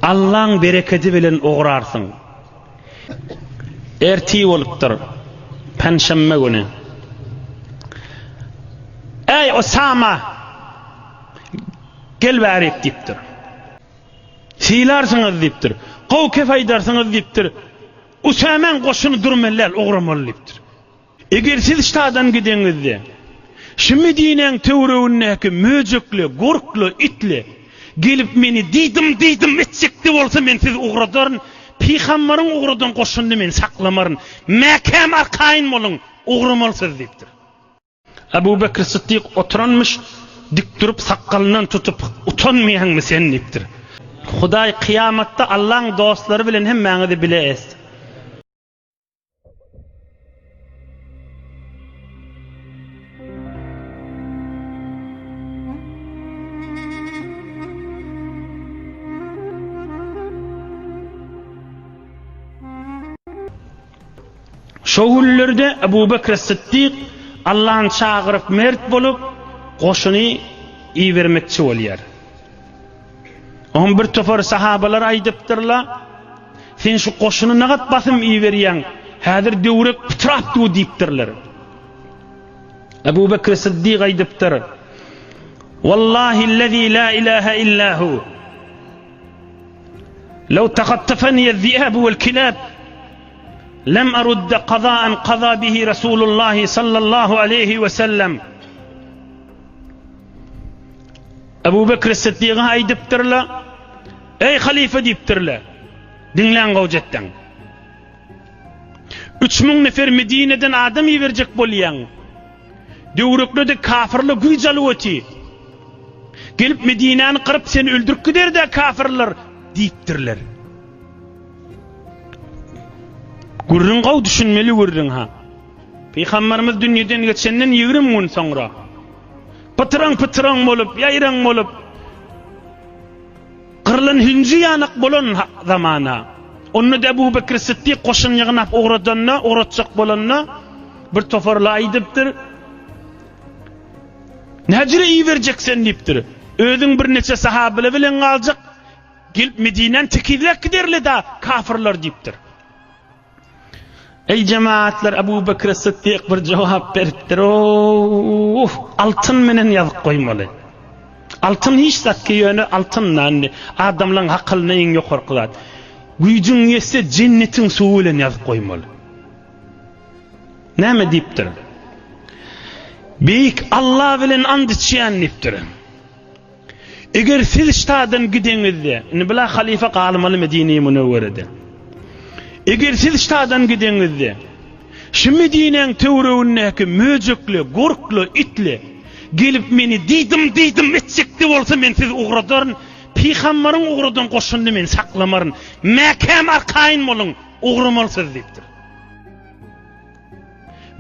Allaň berekedi bilen ugrarsyň. Ertir bolupdyr, penşenbe güni. Eý, Osama! Gel bärik diýipdir. Sylarsyňyz diýipdir. Gowy kep aýdarsyňyz diýipdir. Usamäň goşuny durmaly däl, ugramaly diýipdir. Eger siz ştadan gideňizde, şu Medinäň töweregindäki möjekli, gurtly, itli gelip meni diýdim-diýdim etjekde bolsa men sizi ugradaryn, pygambaryň ugradan goşunyny men saklamaryn. Mäkäm arkaýyn boluň, ugramaly siz diýipdir. Ebu Bekr Sytdyk oturanmyş, dik durup sakgalyndan tutup, Utanmaýaňmy sen diýipdir. Hudaý kyýamatda Allaň dostlary bilen hemmäňizi bile etsin. Şo günlerde Ebu Bekr Sytdyk Allany çagyryp mert bolup, goşuny ibermekçi bolýar. Oňa bir topar sahabalar aýdypdyrlar, Sen şu goşuny nagat basym iberýäň, häzir döwrek pytrap dur diýipdirler. Ebu Bekr Sytdyk aýdypdyr, Wallahi lezi la ilaha illa hu. Lew tahattafani zi'abu wal kilab lem arudda qaza'an qaza bihi Rasulullah sallallahu aleyhi we sellem. Ebu Bekr Siddiga aýdypdyrlar, Eý halyfa diýipdirler. Diňläň gowjetden. 3000 nefer Medineden adam iberjek bolýaň. Döwrekde-de kafyrlar güýç alyp otyr. Gelip Medinäni gyryp seni öldürip gider-dä kafyrlar diýipdirler. Gürrüň gowy düşünmeli gürrüň ha. Pygamberimiz dünýeden geçenden 20 gün soňra pytyraň-pytyraň bolup, ýaýraň bolup Gyrylan hünji ýanak bolan zamana. Onda-da Ebu Bekr Sytdyk goşun ýygnap ugradanda, ugratjak bolanda bir toparly aýdypdyr. Näjüre iberjek sen diýipdir. Özüň birneçe sahabylar bilen galjak, gelip Medinäni tekizläp giderler-dä kafyrlar diýipdir. Eý jemaatlar Abu Bekr Sytdyk bir jogap beripdir. Oh, altyn menen ýazyp goýmaly. Altyn hiç zat ki ýöne altyn indi adamlaryň hakylyna iň ýokarky zat. Güýjüň ýetse jennetiň suwy bilen ýazyp goýmaly. Näme diýipdir? Beýik Allah bilen and içýän diýipdir. Eger siz ştadan gideňizde, indi bula halyfa galmaly Medine-i Münewwerede. Eger siz ştadan gideňizde, şu Medinäň töweregindäki möjekli, gurtly, itli gelip meni diýdim-diýdim etjekde bolsa men sizi ugradaryn, pygambaryň ugradan goşunyny men saklamaryn. Mäkäm arkaýyn boluň, ugramaly siz diýipdir.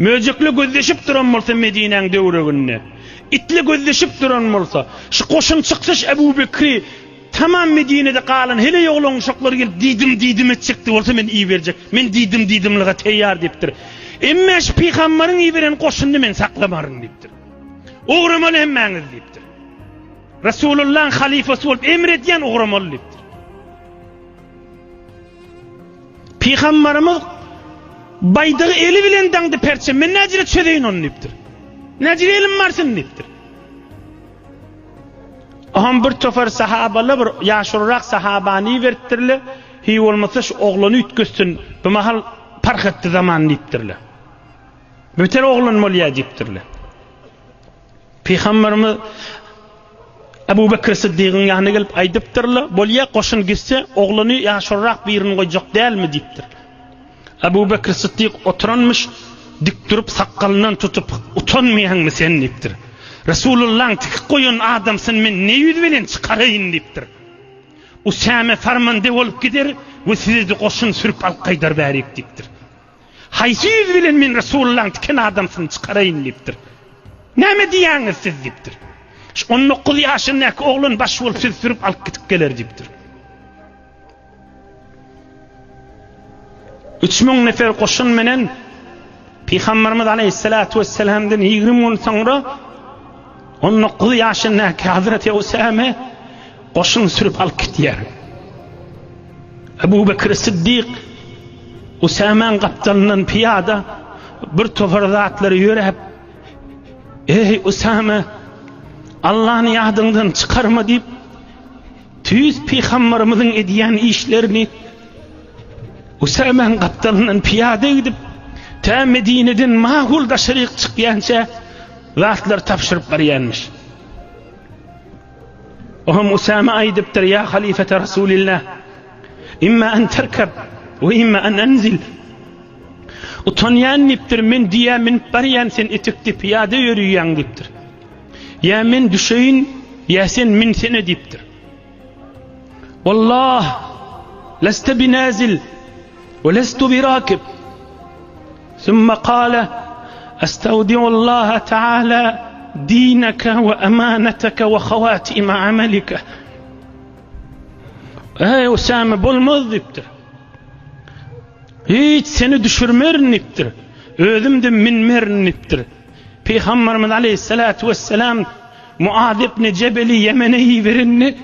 Möjekli gözleşip duran bolsa Medinäň döwreginde, itli gözleşip duran bolsa, şu goşun çyksa şu Ebu Bekri tamam Medinede galan heleý oglan uşaklary gelip diýdim-diýdim etjekdi bolsa men iberjek, men diýdim-diýdimlige teýýar diýipdir. Emme şu pygambaryň iberen goşunyny men saklamaryn diýipdir. Ugramaly hemmäňiz diýipdir. Resulullahyň halyfasy bolup emr edýän ugramaly diýipdir. Pygambarymyz baýdagy eli bilen daňdy perçem, men näjire çözeýin ony diýipdir. Näjire elim barsyn diýipdir. Oňam bir topar sahabalar bir ýaşulurak sahabany iberipdirler. Hiý bolmasa şu oglany üýtgetsin, bu mahal parh etdi zaman diýipdirler. Beter oglan bolýar diýipdirler. Pygamberimiz Ebu Bekr Siddigiň ýanyna gelip aýdypdyrlar, Bolýa, goşun gitse, oglany ýaşulurak birini goýjak dälmi? diýipdir. Ebu Bekr Siddik oturanmyş, dik durup sakgalyndan tutup, Utanmaýaňmy sen? diýipdir. Resulullaň tikip goýan adamsyny men ne ýüz bilen çykaraýyn? diýipdir. Usäme farmande bolup gider we sizi-de goşun sürüp alyp gaýdar bärik diýipdir. Haýsy ýüz bilen men Resulullaň tiken adamsyny çykaraýyn diýipdir. Näme diýýäňiz siz diýipdir. Şu 19 ýaşyndaky oglan baş bolup sizi sürüp alyp gidip geler diýipdir. 3000 nefer goşun menen Pygamberimiz aleyhissalatu vesselam'dan 20 gün soňra 19 ýaşyndaky Hazreti Usame goşun sürüp alyp gidýär. Ebu Bekir Siddik Usamäň gapdalyndan pyýada bir topar zatlary ýöräp, Eý, Usame, Allany ýadyňdan çykarma diýip, tüýs pygambarymyzyň edýän işlerini Usamäň gapdalyndan pyýada gidip, tä Medineden makul daşaryk çykýança zatlary tabşyryp barýanmyş. Oňam Usame aýdypdyr, Ýa halyfete Rasulillah, imma an terkeb we imma an enzil. Utanýan diýipdir, men düýä münüp barýan, sen etekde pyýada ýörüýäň diýipdir. Ýa men düşeýin, ýa sen münsene diýipdir. Wallah, leste binazil we lestu birakib. Summa kale, Estaudiullaha Teala dineke we emaneteke we hawatima amelike. Eý Usame bolmaz diýipdir. Hiç seni düşürmerin diýipdir. Özüm-de minmerin diýipdir. Pygamberimiz aleyhissalatu vesselam Muaz ibn Jebeli Ýemene iberende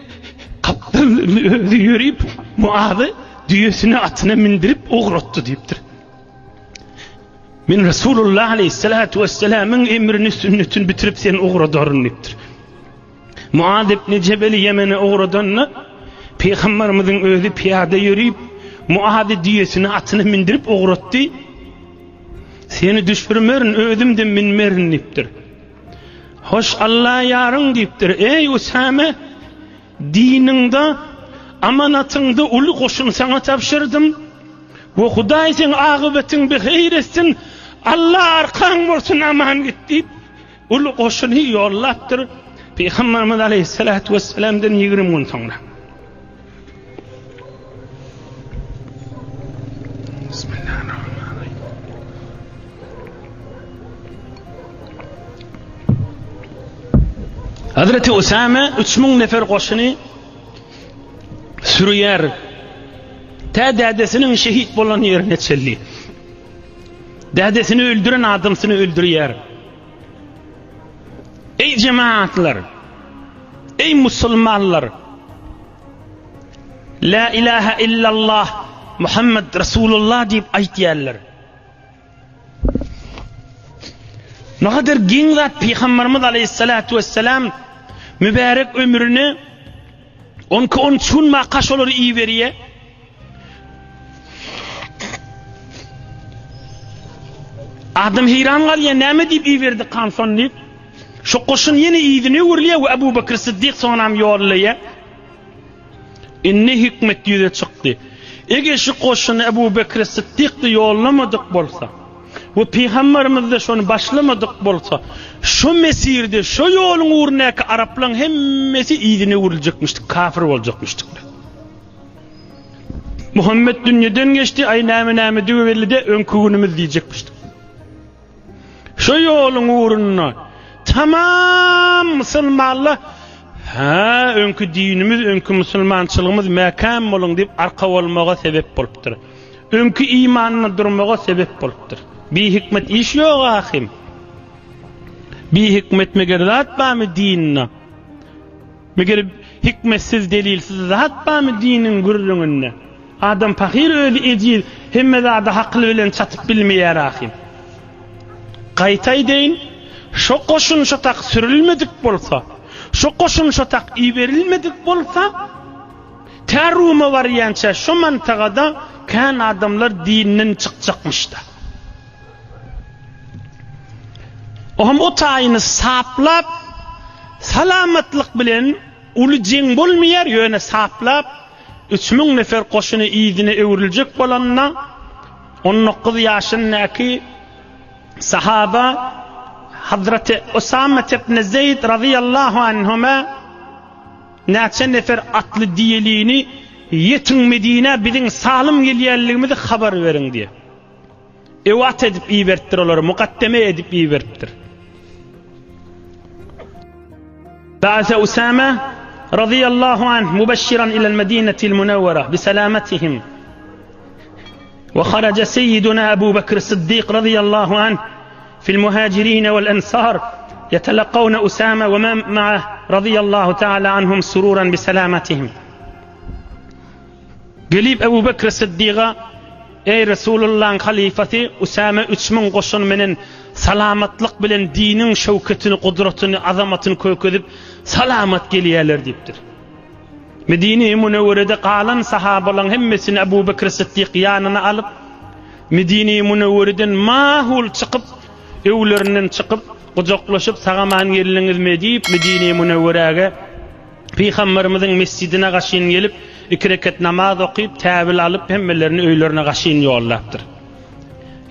gapdalynda özi ýörüp Muazy düýesine atyna mindirip ugratdy diýipdir. Men Resulullah aleyhissalatu vesselamyň emrini sünnetini bitirip seni ugradaryn diýipdir. Muaz ibn Jebeli Ýemene ugradanda Pygamberimiziň özi pyýada ýörüp Muazy düýesine atyna mindirip ugratdy. Seni düşürmerin, özüm-de minmerin diýipdir. Hoş Alla ýaryň diýipdir. Eý Usame, diniňde, amanatyňda uly goşun saňa tabşyrdym. We Hudaý seň akybetiň biheýr etsin, Alla arkaň bolsun aman git diýip, uly goşuny ýollapdyr. Pygamberimiz aleýhissalatu wessalamdan 20 gün soňra. Bismillahirrahmanirrahim. Hazreti Usame 3000 nefer goşuny sürüýär. Tä dädesiniň şehit bolan ýerine çenli. Dädesini öldüren adamsyny öldürýär. Eý jemaatlar! Eý musulmanlar! La ilaha illallah Muhammed Resulullah diýip aýtýarlar. Näder giň zat Pygamberimiz aleyhissalatu vesselam mübärek ömrüni 12-13 gün maka şolary iberýär. Adam heýran galýar, näme diýip iberdi kanson diýip. Şu goşun ýene yzyna öwrülýär we Ebu Bekir Siddik soňam ýollaýar. Indi hikmet ýüze çykdy. Eger şu goşuny Ebu Bekir Siddik-de ýollamadyk bolsa we Pygamberimiz-de şony başlamadyk bolsa, şu mesirde, şu ýoluň ugrundaky araplaryň hemmesi yzyna öwrüljekmişdik, kafir boljakmyşdyklar. Muhammet dünýeden geçdi, aý näme-näme belli-de, öňki günümiz diýjekmişdik. Şu ýoluň ugrunda tamam musulmanlar hä, öňki dinimiz, öňki musulmançylygymyz mäkäm boluň diýip arka bolmaga sebep bolupdyr. Öňki imanda durmaga sebep bolupdyr. Bi hikmet iş ýok ahym. Bi hikmet meger zat barmy dinde? Meger hikmetsiz, delilsiz zat barmy diniň gürrüňinde? Adam pahyr özi ejiz, hemme zady hakyl bilen çatyp bilmeýär ahym. Gaýta aýdaýyn, şo goşun şo tak sürülmedik bolsa, şo goşun şo tak iberilmedik bolsa, tä Ruma barýança şo mantagada kän adamlar dinden çykjakmyş-da. Oňam o taýyny saplap, salamatlyk bilen uly jeň bolmaýar, ýöne saplap, 3000 nefer goşuny yzyna öwrüljek bolanda, 19 ýaşyndaky sahaba Hazreti Usame ibn Zeýd razyýallahu anhuma näçe nefer atly diýelini ýetiň Medinä biziň salym gelýänligimizi habar beriň diýýär. Ewat edip iberipdir olary, mukaddeme edip iberipdir. Ba'se Usame radiyallahu anh mubeşşiran ilel medinetil munawwara bi selametihim. Ve haraca seyyiduna Ebu Bekir Sıddık radiyallahu anh fil muhacirin vel ensar yetelakavne Usame ve men ma'ah radiyallahu teala anhum sururan bi selametihim. Gelip Ebu Bekr Syddyga, Eý, Resulullahyň halyfasy, Usame 3000 goşun menen salamatlyk bilen diniň şöwketini, gudratyny, azamatyny kökezip, salamat gelýärler diýipdir. Medine-i Münewwerede galan sahabalaryň hemmesini Ebu Bekr Syddyk ýanyna alyp, Medine-i Münewwereden mahul çykyp, öwlerinden çykyp, gujaklaşyp, Sag-aman geldiňizmi? diýip, Medine-i Münewweräge, Pygamberimiziň mesjidine gaşyn gelip, iki reket namaz okyp, täwil alyp, hemmelerini öýlerine gaşyn ýollapdyr.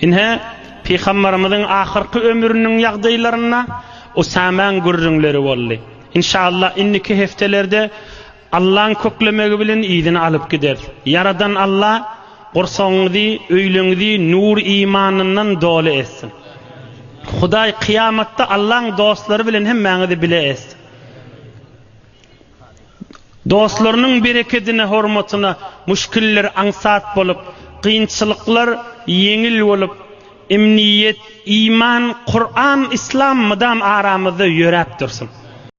Ine, Pygamberimiziň ahyrky ömrüniň ýagdaýlarynda Usamäň gürrüňleri boldy. Inşallah, indiki hepdelerde Allaň köklemegi bilen yzyny alyp gideris. Ýaradan Alla gursagyňyzy, öýleňizi nur imanyndan doly etsin. Hudaý kyýamatda Allaň dostlary bilen hemmäňizi bile etsin. Dostlarynyň berekedine, hormatyna müşgiller aňsat bolup, kynçylyklar ýeňil bolup, emniýet, iman, Kuran, Yslam mydam aramyzda ýöräp dursun.